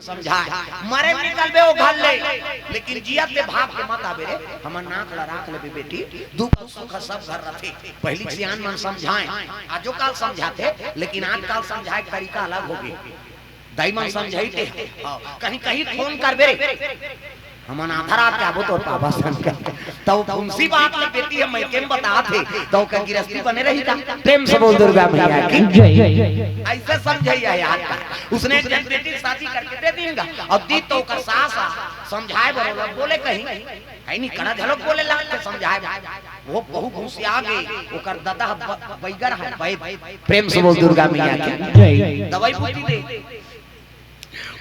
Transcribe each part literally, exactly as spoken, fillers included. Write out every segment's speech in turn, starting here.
समझाय। मरे निकलबे ओ घर ले, लेकिन जियत ले भाग के मत आबे रे। हमर नाक ला राख लेबे बेटी, दुख अउ सुख सब घर रथे। पहिली सियान मन समझाय, आजो काल समझाथे, लेकिन आजकाल समझाय के तरीका अलग होगे। दाई मन समझाइते, हाँ, कहीं कहीं फोन करबे रे, हमन आधा रात के आबो तोर पापा संग। तब उनसी बात ल बेटी ह मइके म बतात हे, त ओकर गिरस्ती बने रही का? प्रेम से बोल दुर्गा मैया की जय। अइसे समझइया हे आजकाल। उसने एक झन बेटी शादी करके दे दीन गा, अउ दी त ओकर सास ह समझाय बर ओला बोले कहीं, हइ नी, कड़ा घलोक बोले लागथे समझाय बर। वो बहू घुसिया गे, ओकर ददा ह ब-, बइगर ह, बइद। प्रेम से बोल दुर्गा मैया की जय। दवई बूटी दे।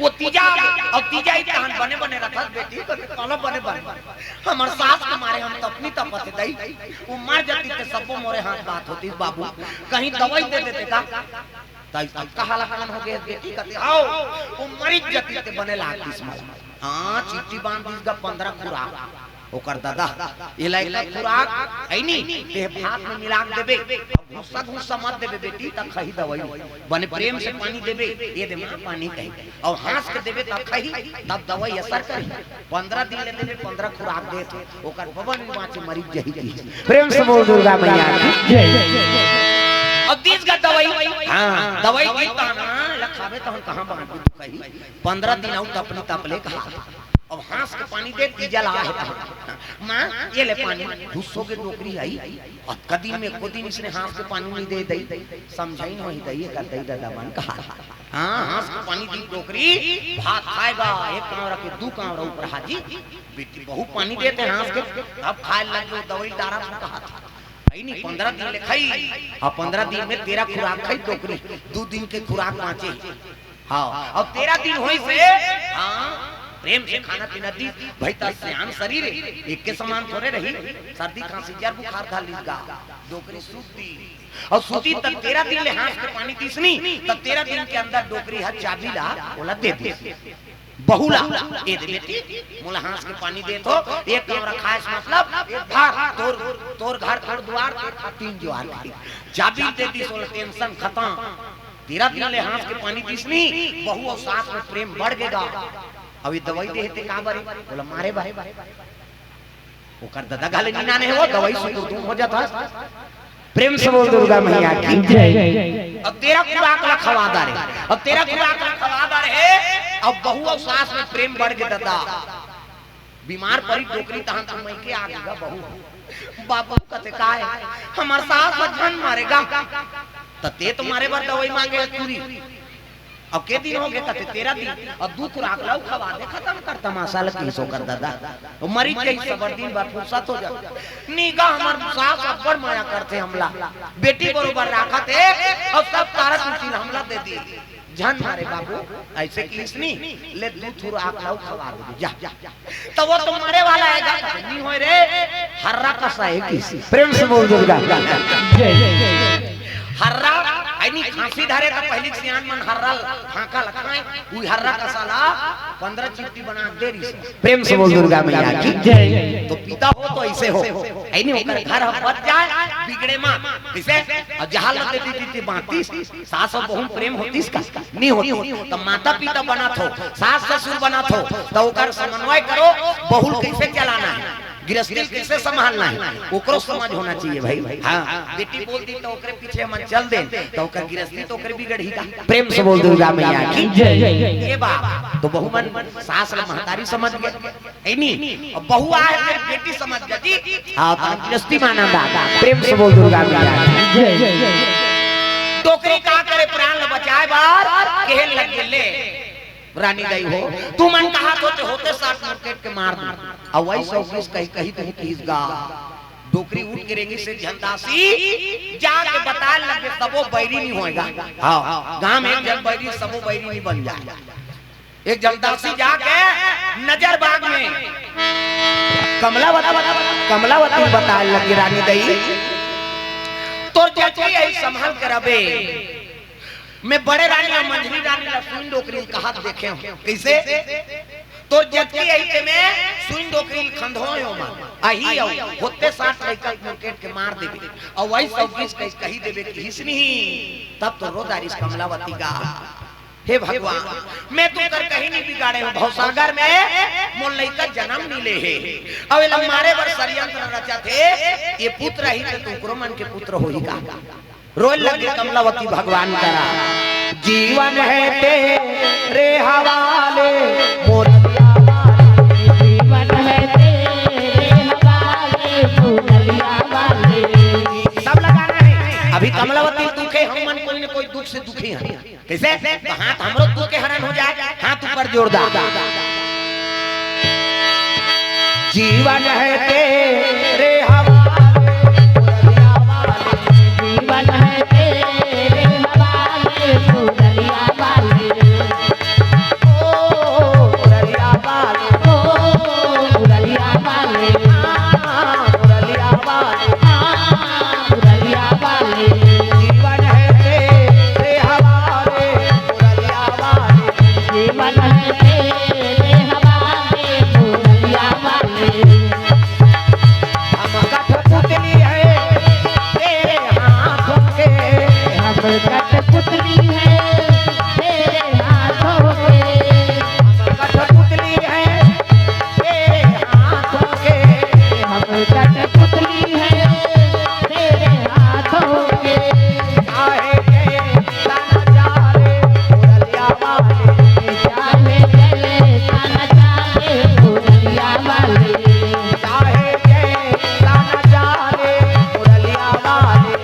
वो तीजा, अउ तीजा ही तहन बने बने रखत बेटी, कभी कहलो बने बने। हमर सास के मारे हम तपनी तपत हे दई। वो मर जतिस ते सबो मोरे हाथ बात होतिस बाबू। कहीं दवई दे देते का? त अब कहा ला कौन हो गए बेटी, कथे, "हाव, वो मरिच जतिस ते बने लागतिस मला।" हाँ, चिट्ठी बांध दीस गा पंद्रह खुराक। ओकर ददा, एला एक खुराक, हइ नी, ते भात में मिला के देबे। घुस्सा घुस्सा मत देबे बेटी, त खही दवई। बने प्रेम से पानी देबे, ये दे माँ पानी कही। अउ हाँस के देबे त खही, तब दवई असर करही। पंद्रह दिन ले देबे, पंद्रह खुराक देत हे। ओकर बबन भी बाँचे, मरिच जही की। प्रेम से बोल दुर्गा मैया की जय। अब दीस गा दवई, हाँ, दवई दी तहन, हाँ, ला खाबे तहन कहाँ बाँचबे तू कही। पंद्रह दिन अउ तपनी तप ले कहा। अब हाँस के पानी दे, तीजा ला हे तहन। माँ, ये ले पानी, घुस्सो के डोकरी आई। अतका दिन में एको दिन इसने हाँस के पानी नहीं दे दई, समझाइन होही दई, एकर दई ददा मन कहा। हाँ, हाँस के पानी दी डोकरी, भात खाय गा, एक कांवरा के दू कांवरा ऊपर हाजी, बेटी बहू पानी देते हाँस के, अब खाय लग गयो, दवई डारा तू कहा था। हइ नी, पंद्रह दिन ले खाई, हाँ, पंद्रह दिन में तेरह खुराक खाई डोकरी, दू दिन के खुराक बाँचे। हाँ, अब तेरह दिन होइस हे, हाँ, प्रेम से खाना पीना दी, भाई त सियान शरीर हे, एक के समान थोरे रही, सर्दी खांसी जर बुखार धर लीस गा, डोकरी सूत दी। अउ सूती त तेरह दिन ले हाँस के पानी दीस नी, त तेरह दिन के अंदर डोकरी ह चाबी ला, ओला दे दीस। बहू ला, "ए दे बेटी, मोला हाँस के पानी देत हो, एक कांवरा खाय से मतलब, एक घर, तोर, तोर घर, तोर दुआर, तोर तीन जुआर।" चाबी दे दीस, ओला tension खतम। तेरह दिन ले हाँस के पानी दीस नी, बहू अउ सास में प्रेम बढ़ गे गा। अब ये दवई दे हे ते का बरे? ओला मारे बर। ओकर ददा घले नी नाने हे, वो दवई सुकुरदुम हो जात हस। प्रेम से बोल दुर्गा मैया की जय। अब तेरह खुराक ला खवा डारे, अब तेरह खुराक ला खवा डारे हे, अब बहू अउ सास में प्रेम बढ़ गे ददा। बीमार परी डोकरी तहन तो मइके आ गे गा बहू। बाबू कथे, "काय? हमर सास ह झन मरे गा।" त ते तो मारे बर दवई मांगे हे टूरी। अब के दिन हो गे? कथे, "तेरह दिन।" अब दू खुराक ला खवा दे, खतम कर तमाशा ल, कइसे ओकर ददा। ओ मरीज के सबर दिन भर फुरसत हो जा। नी गा, हमर सास अब्बड़ मया करथे हमला, बेटी बरोबर राखत हे, अउ सब तारा तुलसी हमला दे दी। झन मारे बाबू, अइसे किहिस नी, ले दू खुराक ला खवा दे, जा। त वो तो मरे वाला हे गा, नी होय रे, हर्रा कसा हे किहिस। प्रेम से बोल दुर्गा। हर्रा, हइ नी, खांसी धरे त पहिली सियान मन हर्रा ल, हाँका ल खाय, उही हर्रा कसा ला पंद्रह चिट्ठी बना के दे रहिस। प्रेम से बोल दुर्गा मैया की जय। तो पिता हो तो अइसे हो, हइ नी, ओकर घर ह बच जाय, बिगड़े मत, कइसे? अउ जहाँ ल दे दी, दी, दी, बांटिस, सास अउ बहू म प्रेम होतिस का? नी होतिस। त माता पिता बनत हो, सास ससुर बनत हो, त ओकर समन्वय करो, बहू ल कइसे चलाना हे, गिरस्ती ल कइसे संभालना हे, ओकरो समझ होना चाहिए भाई। हाँ, बेटी बोल दी त ओकरे पीछे हमन चल देन, त ओकर गिरस्ती त ओकरे बिगड़ही का? प्रेम से बोल दुर्गा मैया की जय। ए बाप, तो बहू मन सास ल महतारी समझ गे। हइ नी, अब बहू आय हे, बेटी समझ गे जी। हाँ, त गिरस्ती माना बा। प्रेम से बोल दुर्गा मैया की जय। डोकरी का करे प्राण ल बचाय बर, केहे लग गे ले। रानी दाई हो, तुमन कहत हो ते होते साठ मुरकेट के मार दूं। अउ वही सौ बीस कही, कही तुम किहिस गा। डोकरी उठ के रेंगिस एक झन दासी, जाके बताय लगे, सबो बैरी नी होय गा। हाँ, गांव में एक झन बैरी, सबो बैरी नी बन जाय। एक झन दासी जाके नजर बाग में कमलावती, कमलावती बताय लगे, "रानी दाई, तोर जचकी अही, संभाल के रबे।" मैं बड़े रानी अउ मंझली रानी ल सुइन डोकरी ल कहत देखे हों। कइसे? तोर जतकी अही ते में सुइन डोकरी ल खंधोय हों मैं। अही अउ होते साठ लइका ल मुरकेट के मार देबे। अउ वही सौ बीस कही, कही देबे किहिस नहीं। तब तो रो डारिस कमलावती गा। हे भगवान, मैं तो कर कहीं नहीं बिगाड़े हूँ, भवसागर में मोर लइका जन्म नहीं ले हे, अउ एला मारे बर षड्यंत्र रचत हे। ये पुत्र ही तो तुकरो मन के पुत्र होही का? रोए लगे कमलावती भगवान करा, जीवन है तेरे हवाले, मोर जीवन है तेरे हवाले, मोर जीवन। सब लगाना है। अभी कमलावती दुखे, हम मन कोई न कोई दुख से दुखी हैं। कैसे? तो हाथ हमरो दुख के हरण हो जाए, हाथ ऊपर जोरदार। जीवन है तेरे हवाले, जीवन है तेरे हवाले, मुरलिया वाले। ओ मुरलिया वाले, ओ मुरलिया वाले, हाँ, मुरलिया वाले, हाँ, मुरलिया वाले। जीवन है तेरे हवाले, मुरलिया वाले। जीवन है तेरे हवाले, मुरलिया वाले। हम कठपुतली है तेरे हाथों के। हम कठपुतली है तेरे हाथों के। हम कठपुतली है तेरे हाथों के। हम कठपुतली है तेरे हाथों के। चाहे जैसा नचारे मुरलिया वाले। चाहे जैसा नचारे मुरलिया वाले। चाहे जैसा नचारे मुरलिया वाले।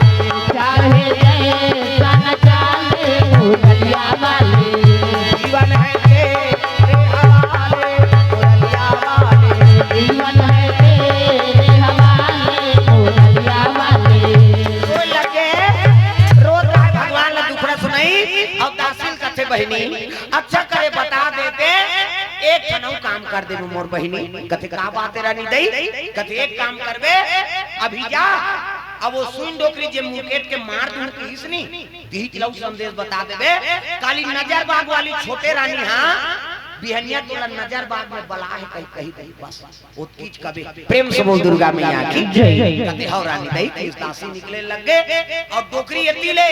चाहे जैसा नचारे मुरलिया वाले। जीवन है तेरे हवाले मुरलिया वाले। जीवन है तेरे हवाले मुरलिया वाले। रोए लगे, रोत रहे भगवान ला दुखड़ा सुनाई, अउ दासी ल कथे बहिनी, अच्छा करे बता देते, एक ठन अउ काम कर देबे मोर बहिनी। कथे का बात हे रानी दई? कथे एक काम करबे, अभी जा, अब वो सुइन डोकरी जे मुकेट के मार दूं कहिस नी, तिही ला संदेश बता देबे। काली नजर बाग वाली छोटे रानी, हाँ, बिहनिया तोला नजर बाग में बला हे कही, कही दे बस। ओतकीच कबे प्रेम से बोल दुर्गा मैया की जय। कथे हव रानी दई, कि दासी निकले लग गे अउ डोकरी एती ले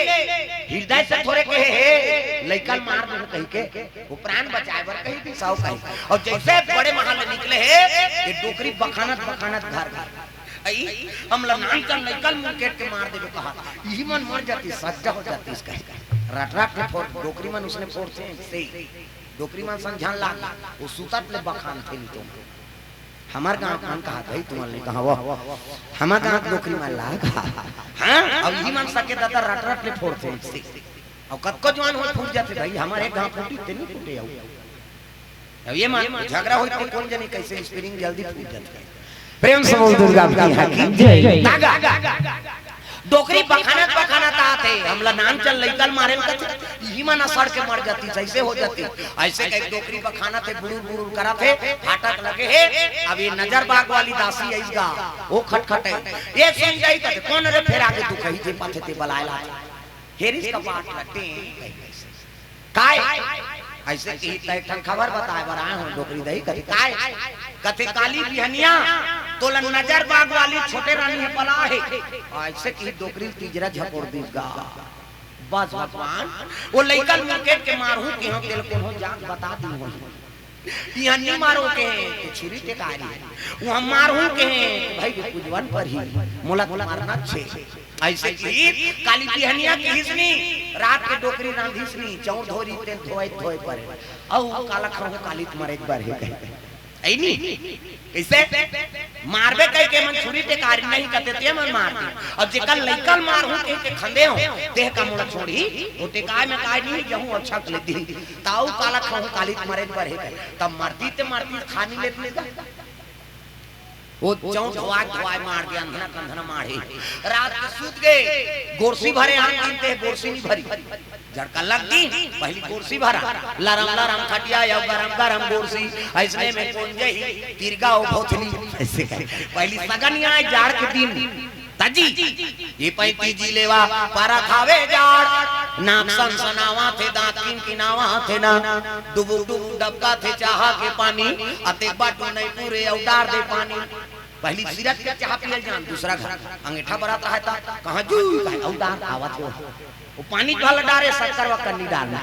हृदय से थोरे कहे हे, लइका ल मार दूं कहिके, वो प्राण बचाए बर कही दिस अउ कही। अउ जैसे बड़े महल ले निकले हे, ये डोकरी बखानत बखानत घर घर आई, हमला नान कन लइका ल मुकेट के मार देबे कहा, इही मन मर जातिस, सज्जा हो जातिस कहे। रट रट के फोर, डोकरी मन उसने फोरथे से, डोकरी मन संझान लाग, वो सुतत ले बखानथे नी तो। हमर गांव के मन कहा भाई, तुमन ले कहा वो, हमर गांव के डोकरी मन ला कहा। हाँ, अब इही मन सके दादा रट रट ले फोरथे से। अउ कतको जुआन हो फूट जाथे भाई, हमर एक घांव फूटी ते नहीं फूटे अउ। अब ये मन झगड़ा होई ते कोन जनी कैसे स्प्रिंग जल्दी फूट जाथे। प्रेम से बोल दुर्गा मैया की जय। तागा। डोकरी बखानत बखानत आत हे, हमला नान चल लइका ल मारे ल कथे, इही मन सड़ के मर जातिस, ऐसे हो जातिस। ऐसे कही डोकरी बखानत हे, बुड़ुर बुड़ुर करत हे, फाटक लगे हे, अब ये नजर बाग वाली दासी आइस गा, वो खटखटे। ये सुन जाई कथे, कोन रे फेर आगे दुखही जे पाथे ते बलाए ला। हेरिस कपाट लटे। काय? ऐसे कही त एक ठन खबर बताए बर आए हंव डोकरी दई। कथे काय? कथे काली बिहनिया तोला नजर बाग वाली छोटे रानी हे बला हे। ऐसे कही डोकरी तीजरा झपोर दिस गा। बस भगवान, वो लइका ल मुकेट के मारहूं कहे हंव, तेला कोनो जात बता दिस होही। इहां नी मारो कहे त छुरी टेकारी हे, उहां मारहूं कहे त भाई के कुजवन परही, मोला त मारना छे। ऐसे कही काली बिहनिया कहिस नी, रात के डोकरी रांधिस नी, चौर धोरी तेल धोए धोए परे। अउ काला खाहूं काली त मरे बर हे कहे। ऐ नी? कैसे? मारबे कहिके मन छुरी टेकारी नहीं कथे ते मन मार दे। अब जेकर लइका ल मारहूं कहिके खंदे हंव, तेह का मोला छोड़ही, वो टेकाय में काय नहीं, जहूं अच्छा कर लेती। ताऊ काला खाहूं काली त मरे बर हे कहे। तब मरती ते मरती खा नहीं लेती का? वो चौं धोआ धोआ मार के अंधना कंधना मारे। रात के सूत गे, गोरसी भरे आन दिन ते गोरसी नहीं भरी। जड़का लग गे, पहली गोरसी भरा, लरम लरम खटिया या गरम गरम गोरसी, ऐसने में कोन जही, तिरगा ओ भोथली, ऐसे कहे। पहली सगन आए जाड़ के दिन, तजी, ये पैंती जी लेवा, पारा खावे जाड़, नाक सनसनावा थे, दांत किनकिनावा थे ना, डुबुक डुबुक डबका थे चाहा के पानी, अते बाटू नहीं पूरे अवतार दे पानी। पहली सिरत के चाहा पियल जान, दूसरा घर अंगीठा बरात रहा था, कहाँ जू, कहाँ अवतार आवत हो। वो पानी काला डारे, शक्कर वक्कर नहीं डारना।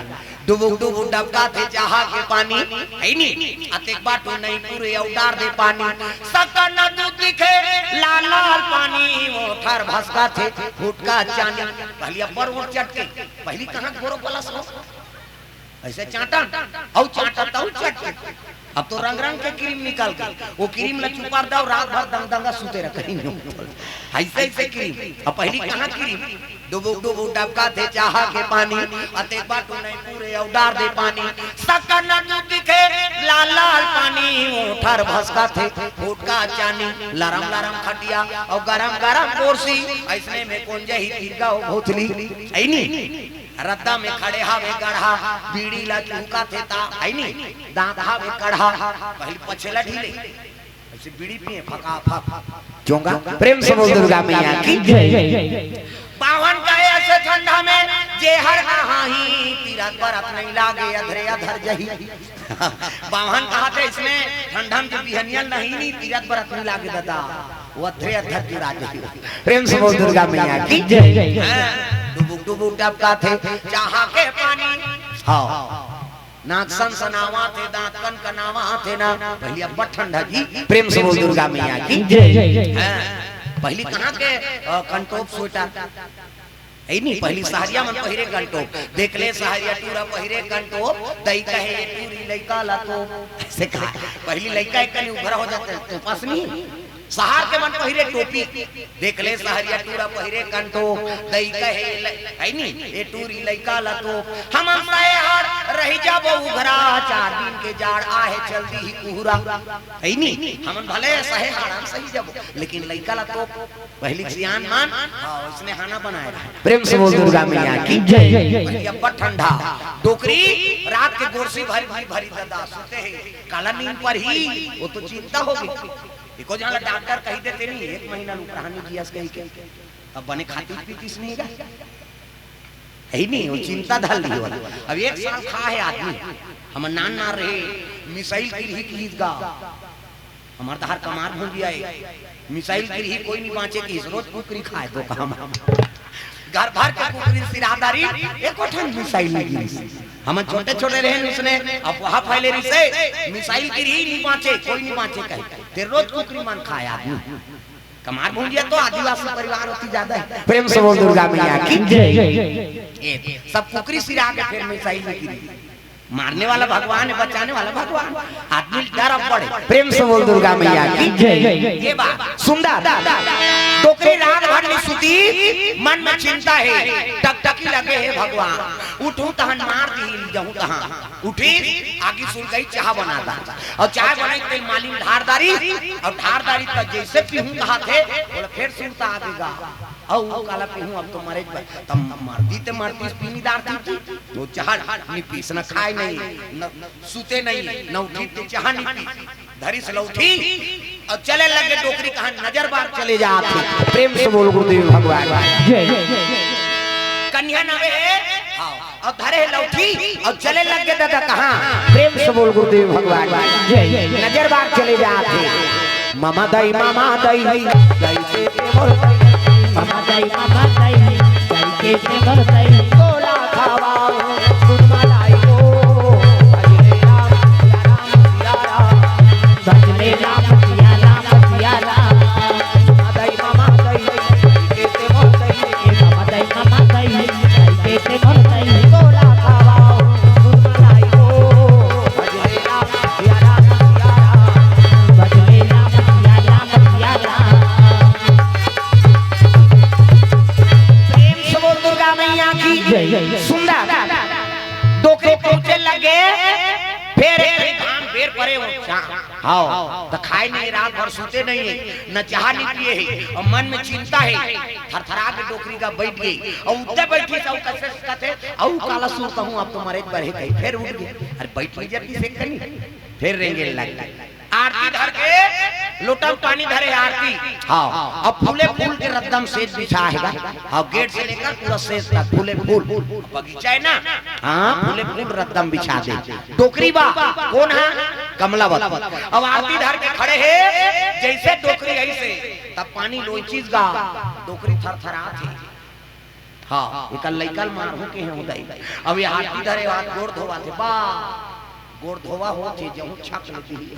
डुबुक डुबुक डबकाथे चाहा के पानी, हइ नी? अतेक बाटो नहीं पूरे अउ डार दे पानी। शक्कर न दूध दिखे, लाल लाल पानी, ओठ हर भसकाथे, फुटका चानी। पहिली अब्बड़ ओठ चटके, पहिली कहाँ गोरो पलस हो? अइसे चाटन, अउ चाटन, तउ चटके। अब तो रंग रंग के क्रीम निकल गे। वो क्रीम ला चुपार दव, रात भर दंग दंगा सुते रह, कहीं नहीं होता। अइसे अइसे क्रीम। अब पहिली कहाँ क्रीम? डुबुक डुबुक डबकाथे चाहा के पानी, अतेक बाटो नहीं पूरे अउ डार दे पानी। शक्कर न दूध दिखे, लाल लाल पानी, ओठ हर भसकाथे, फुटका चानी, लरम लरम खटिया अउ गरम गरम कुर्सी, अइसने में कोन जही तिरगा हो भोथली, हइ नी? रद्दा में खड़े हावे गड़हा, बीड़ी ला चुहकाथे ता, हइ नी? दांत हावे कड़हा, पहिली पछेला ढीले, अइसे बीड़ी पिए फका फक। चोंगा। प्रेम से बोल दुर्गा मैया की जय। बावन कहे अइसे ठंडा में, जे हर कहाही, तीरथ बरत नहीं लागे, अधरे अधर जही। बावन कहाथे इसमें ठंडा में, जे बिहनिया नहीं, नहीं, तीरथ बरत नहीं लागे दादा, वो अधरे अधर जुड़ा जही। प्रेम से बोल दुर्गा मैया की जय। हाँ, डुबुक डुबुक डबकाथे चाहा के पानी। हाँ। नाक सनसनावाथे, दांत कनकनावाथे ना। पहिली अब्बड़ ठंडा जी। प्रेम से बोल दुर्गा मैया की जय। हाँ, पहिली कहाँ के, अ, कंटोप स्वेटर? हइ नी, पहिली सहरिया मन पहिरे कंटोप। देख ले सहरिया टूरा पहिरे कंटोप, दई कहे ए टूरी लइका ला तो। अइसे कहा, पहिली लइका एक कनी उघरा हो जाथे, तो पास नहीं। सहर के मन पहिरे टोपी, देख ले सहरिया टूरा पहिरे कंटोप, दई कहे ल-, हइ नी, ए टूरी लइका ला तो। हमन सहेहार रहि जाबो उघरा, चार दिन के जाड़ आहे चल दिही कुहरा, हइ नी? हमन भले सहेहार हम सहि जाबो, लेकिन लइका ला तो पहिली सियान मन, हाँ, अइसने हाना बनाए रहे। प्रेम से बोल दुर्गा मैया की जय। पहिली अब्बड़ ठंडा, डोकरी रात के गोरसी भरी भरी भरी ददा सुते हे, काला नींद परही, वो तो चिंता हो गे। एको झन ला डॉक्टर कहि देते नहीं, एक महीना ले उपराहा नइ जियस कहिके, तब बने खातिस पीतिस नहीं गा। हइ नी, वो चिंता धर ली वाला। अब एक साल खा हे आदमी, हमर नान नान रहे, मिसाइल गिरही किहिस गा। हमर डहर कमार भुंजिया हे, मिसाइल गिरही कोई नइ बांचे किहिस, रोज कुकरी खाए दो काम। घर भर के कुकरी सिरादारी, एको ठन मिसाइल नइ गिरिस। हमन छोटे छोटे रहेन उसने, अफवाह फैले रिहिसे, मिसाइल गिरही नइ बांचे, कोई नइ बांचे कहे। ते रोज कुकरी मन खाए आदमी। कमार भुंजिया तो आदिवासी परिवार होती ज्यादा हे। प्रेम से बोल दुर्गा मैया की जय। ए, सब कुकरी सिरा के फेर मिसाइल नइ गिरी। मारने वाला भगवान हे, बचाने वाला भगवान। आदमी डर अब पड़े। प्रेम से बोल दुर्गा मैया की जय। ये बात सुंदर। डोकरी रात भर नइ सुती, मन में चिंता हे, टकटकी लगे हे भगवान। उठहूं तहन मार दिही, जहूं तहां। उठिस, आगी सुलगाइस, चाहा बना डारिस। अउ चाहा बनाइस तेला मालिन ढार डारिस, अउ ढार डारिस त जइसे पीहूं कहाथे, ओला फेर सुरता आगे गा। अउ काला पीहूं, अब तो मरेच बर। त मरतिस ते मरतिस, पी नइ डारतिस जी। वो चाहा नइ पीस, न खाए नहीं, न सुते नहीं, न उठिस ते चाहा नइ पीस। धरिस लौठी अउ चले लगे डोकरी कहां नजर बार चले जात हे। प्रेम से बोल गुरुदेव भगवान। जय। कन्या नवे हे, हाँ, अउ धरे हे लौठी अउ चले लगे दादा कहां। प्रेम से बोल गुरुदेव भगवान। जय। नजर बार चले जात हे। ममा दई, ममा दई, दई के ते मोर दई। ममा दई, ममा दई, दई के ते मोर दई। तोला खावा, दूध मलाई हो। भजले राम सिया राम सिया राम। भजले राम सिया राम सिया राम। ममा दई, ममा दई, दई के ते मोर दई। ममा दई, ममा दई, दई के ते मोर दई। तोला खावा, दूध मलाई हो। भजले राम सिया राम सिया राम। भजले राम सिया राम सिया राम। प्रेम से बोल दुर्गा मैया की जय। सुंदर। डोकरी पहुंचे लगे, फेर एक घाम बेर परे हो। हाँ, त खाए नहीं, रात भर सुते नहीं हे, न चाहा नइ पिए हे, अउ मन में चिंता हे। थरथरा के डोकरी गा बइठ गे, अउ उत्ते बइठिस अउ कइसे कथे, अउ काला सुरता हूं, अब तो मरेच बर हे कहि, फेर उठ गे। अरे बइठ नइ जातिस एक कनी, फेर रेंगे लग गे। आरती धर के लोटा म पानी धरे हे आरती। हाँ, अब फूले फूल के रद्दा म सेज बिछा हे गा। हाँ, गेट से लेकर पूरा सेज तक फूले फूल। बगीचा हे ना? हाँ, फूले फूल रद्दा म बिछा दे। डोकरी बा, कोन हा? कमलावत। अब आरती धर के खड़े हे, जइसे डोकरी अइसे, तब पानी लोइचिस गा, डोकरी थरथरात हे। हाँ, एकर लइका ल मारहूँ के हे उदई। अब ये हाथी धरे हाथ गोड़ धोवा थे बा, गोड़ धोवा हो थे जहूँ छक लेती ही।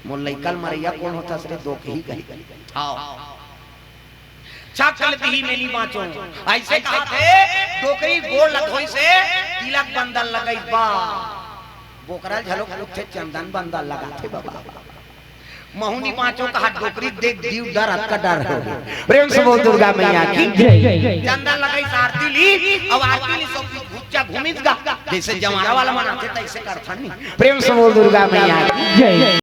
मोर लइका ल मरैया कोन होता सरे दो के ही कही। हाँ, छक लेती ही मैं नहीं बाँचो। ऐसे कहा थे, डोकरी गोड़ ल धोई से तिलक बंदन लगाई बा। बोकरा झलो कुछ चंदन बंदन लगा थे बाबा। महूनी पाँचों का हाथ डोकरी देख दीव डर हतका डर हो। प्रेम से बोल दुर्गा मैया की जय। चंदन लगाई आरती ली, अब आरती ली सब गुच्चा घूमिस गा। जैसे जवारा वाला मनाते तैसे करथन नहीं। प्रेम से बोल दुर्गा मैया की जय।